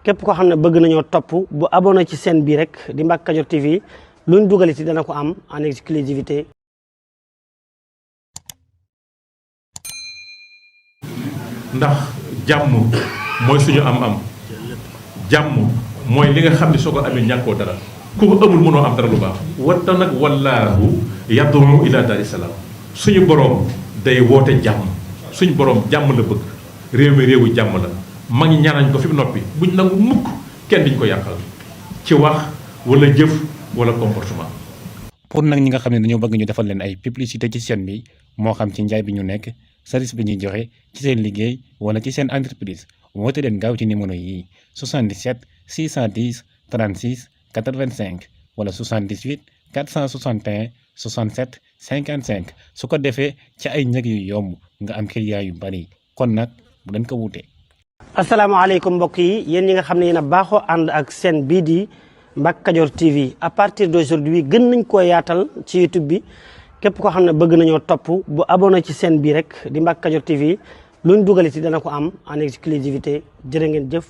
képp koo xam ne bëgg nañoo topp bu abonné ci chaîne bi rek di Mbacke Kadior TV luñ dugaliti dana ko am en exclusivité. ndax jàmm mooy suñu am-am jàmm mooy li nga xam ne soo ko amee ñàkkoo dara ku ko amul mënoo am dara lu baax. wata nag wallaahu yad'u ila daari salaam suñu borom day woote jàmm suñu borom jàmm la bëgg réew mi réewu jàmm la mag ñi ñaanañ ko fi noppi buñ nangu mukk kenn duñ ko yàqal ci wax wala jëf wala comportement. pour nag ñi nga xam ne dañoo bëgg ñu defal leen ay publicité ci chaîne bi moo xam ci njaay bi ñu nekk service bi ñuy joxe ci seen liggéey wala ci seen entreprise woote leen gaaw ci numéro yi 77 610 36 85 wala 78 461 67 55 su ko defee ci ay njëg yu yomb nga am client yu bari kon nag bu leen ko wuute. asalaamaaleykum mbokk yi yéen ñi nga xam ne yéen a baaxoo ànd ak chaîne bii di Mbacke Kadior TV à partir d'aujourd'hui gën nañ koo yaatal ci YouTube bi képp koo xam ne bëgg nañoo topp bu abonné ci chaîne bi rek di Mbacke Kadior TV luñ dugaliti dana ko am en exclusivité jërë ngeen jëf.